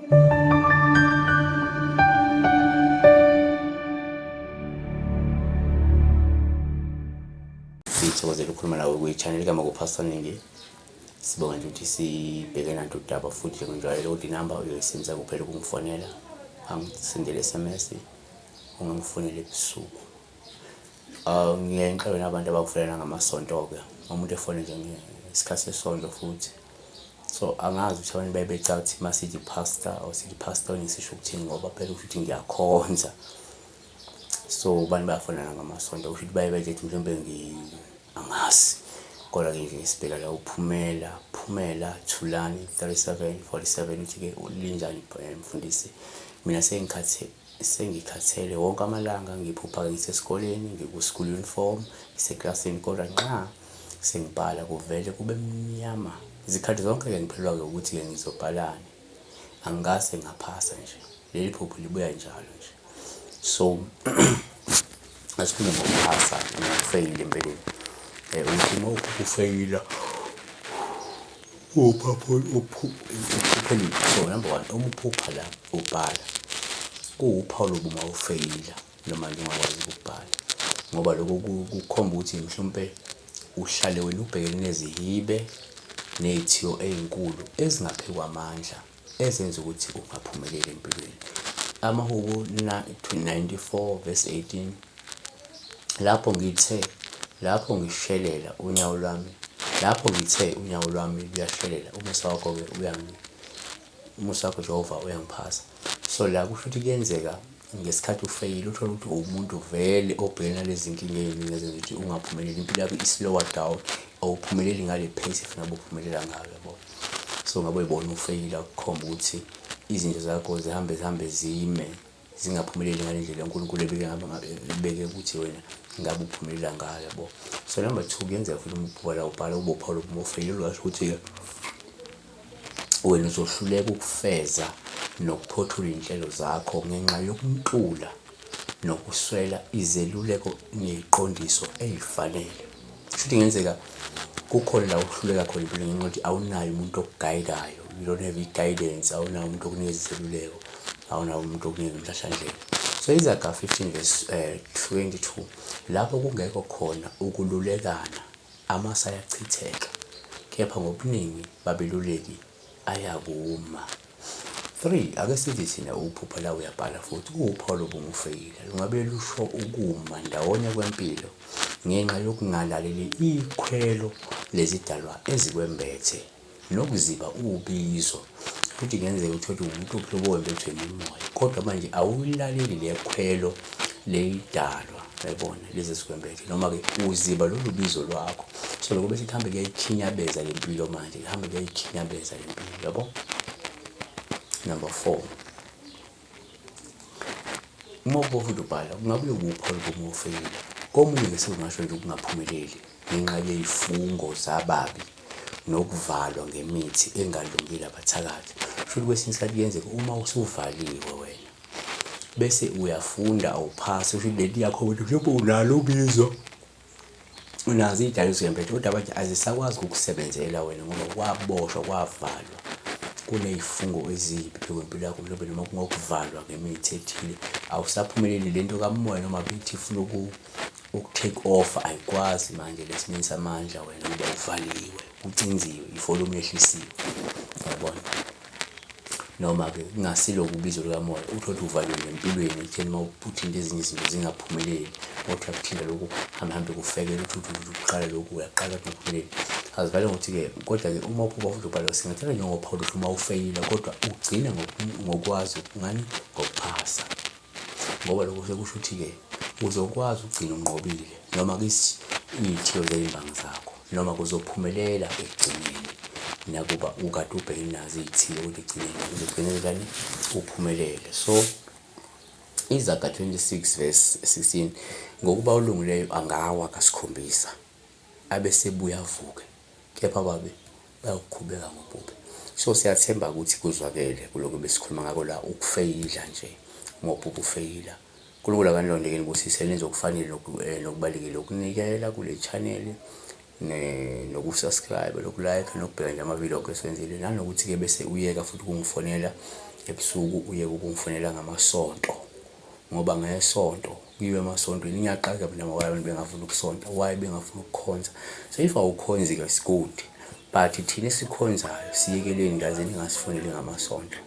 Sithokozela ukukhuluma nawe kwi-channel kaMakuphasa Ningi. Sibonga nje ukuthi sibheke nantu udaba futhi njengenjwayelo ukuthi inamba uyoyisebenzisa kuphela ukungifonela, angisendele SMS, ungangifonela ebusuku. Ngiyaye ngixakwe nabantu abakufonela ngamasonto-ke, umuntu efone nje ngesikhathi sesonto futhi. So angazi ukuthi abantu baye becabanga ukuthi uma sithi pastor or sithi pastor sisho ukuthini ngoba phela kusho ukuthi ngiyakhonza. So abantu bayafonana ngamasonto kusho ukuthi baye bethi mhlawumbe angazi. Kodwa-ke nje sibheka la uPhumela, Phumela Thulani 37 47 uthi-ke linjani mfundisi mina sengikhathele wonke amalanga ngiphupha ngisesikoleni ngiku-school uniform ngiseklasini kodwa nxa sengibhala kuvele kube mnyama zikhathi zonke-ke ngiphelelwa-ke ukuthi-ke ngizobhalani angikase ngaphasa nje leli phupho libuya njalo nje so asikhulume ngokuphasa nokufeyila empeleni um ukuthi uma ufeyila uphuphe so number one uma uphupha la ubhala kuwuphawu lokuba uma ufeyila noma nje ungakwazi ukubhala ngoba lokho kukhomba ukuthi mhlawumpe uhlale wena ubhekene nezihibe ney'thiyo ey'nkulu ezingaphekwa amandla ezenza ukuthi ungaphumeleli empilweni. AmaHubo 94 verse 18 Lapho ngithe, lapho ngishelela unyawo lwami, lapho ngithe unyawo lwami luyashelela, umusa wakho-ke uyangi, umusa wakho Jehova uyangiphasa. So la kusho ukuthi kuyenzeka ngesikhathi ufeyila uthole ukuthi uwumuntu vele obhekene nalezi nkinga ey'ningi ezenza ukuthi ungaphumeleli, impilo yakho i-slower down, awuphumeleli ngale pace efuna ubuphumelela ngayo yabo. So ngabe uyibona ufeyila kukhomba ukuthi izinto zakho zihambe zihambe zime zingaphumeleli ngale ndlela uNkulunkulu ebeke ebeke ukuthi wena ngabe uphumelela ngayo yabo. So number two kuyenzeka futhi uma ubhala ubhala ube uphawu lokuba ufeyile lwasho ukuthi-ke wena uzohluleka ukufeza nokuphothula iy'nhlelo zakho ngenxa yokuntula nokuswela izeluleko ney'qondiso ey'fanele. Kushuthi kungenzeka kukhona la uhluleka khona empilweni ngenxa yokuthi awunaye umuntu okugayidayo, you don't have i-guidance, awunawo umuntu okunikeza iseluleko, awunawo umuntu okunikeza umhlahlandlela. So Izaga 15 verse 22 lapho kungekho khona ukululekana amasu ayachitheka, kepha ngobuningi babeluleki ayakuma. 3 ake sithi thina uphupha la uyabhala futhi kuwuphawu lobungufeyila lungabe lusho ukuma ndawonye kwempilo ngenxa yokungalaleli ikhwelo lezidalwa ezikwembethe nokuziba ubizo futhi kungenzeka uthole ukuthi uwumuntu ophila owembethwe imimoya kodwa manje awuyilaleli lekhwelo leyidalwa yayibona lezi ezikwembethe noma-ke uziba lolu bizo lwakho so lokho bese kuhambe kuyayikhinyabeza le mpilo manje kuhambe kuyayikhinyabeza le mpilo yabo. Number 4 uma ubofuthi ubhala kungabe uyokupha olubomu ofeyila komunye-ke sekungasho nje ukungaphumeleli ngenxa yey'fungo zababi nokuvalwa ngemithi engalungile abathakathi. Shuthi kwesinye isikhathi kuyenzeka uma usuvaliwe wena bese uyafunda awuphasi kusho ukuthi leli yakho wena mhlawumbe unalo ubizo unazo iy'dalo ezingempetha kodwa manje azisakwazi ukukusebenzela wena ngoba kwaboshwa kwavalwa kuney'fungo ezimbi phezu kwempilo yakho mhlawumbe noma kungokuvalwa ngemithi ethile awusaphumeleli le nto kamoya noma bethi ifuna uku-take off ayikwazi manje lesimeni samandla wena ngoba uvaliwe ucinziwe ivolume yehlisiwe yabona. Noma-ke kungasilo ubizo lukamoya uthole ukuthi uvaliwe nempilweni ekutheni uma uthinta ezinye izinto zingaphumeleli othi uyakuthinta lokhu hambe hambe kufekele uthi uthi uqale lokhu uyaqala kungaphumeleli. Azivale ngokuthi-ke kodwa-ke uma uphupha futhi ubhalwa singathatha njengophawu lokuthi uma ufeyila kodwa ugcine ngokwazi ngani ngokuphasa. Ngoba lokho sekusho ukuthi-ke uzokwazi ukugcina unqobile noma iy'thiyo zey'mbangi zakho noma kuzophumelela ekugcineni nakuba ukade ubhekene nazo iy'thiyo kodwa ekugcineni uzogcina kanjani uphumelele. So Izaga 26 verse 16 ngokuba olungileyo angawa kasikhombisa abesebuya avuke kepha ababi bayoqhubeka ngobubi. So siyathemba ukuthi kuzwakele kulokhu besikhuluma ngako la ukufeyila nje ngoba ukufeyila. uNkulunkulu akanilonde ke nibusise nenze okufanele nokubalulekile ukunikela kule channel noku-subscribe noku-like nokubheka nje ama-video esiwenzile nanokuthi-ke bese uyeka futhi ukungifonela. Ebusuku uyeke ukungifonela ngamaSonto ngoba ngeSonto kuyiwe emasontweni. Ngiyaqala mina why abantu bengafuni ukusonta, why bengafuni ukukhonza. So if awukhonzi-ke it's good but thina esikhonzayo siyekeleni kaze ningasifoneli ngamaSonto.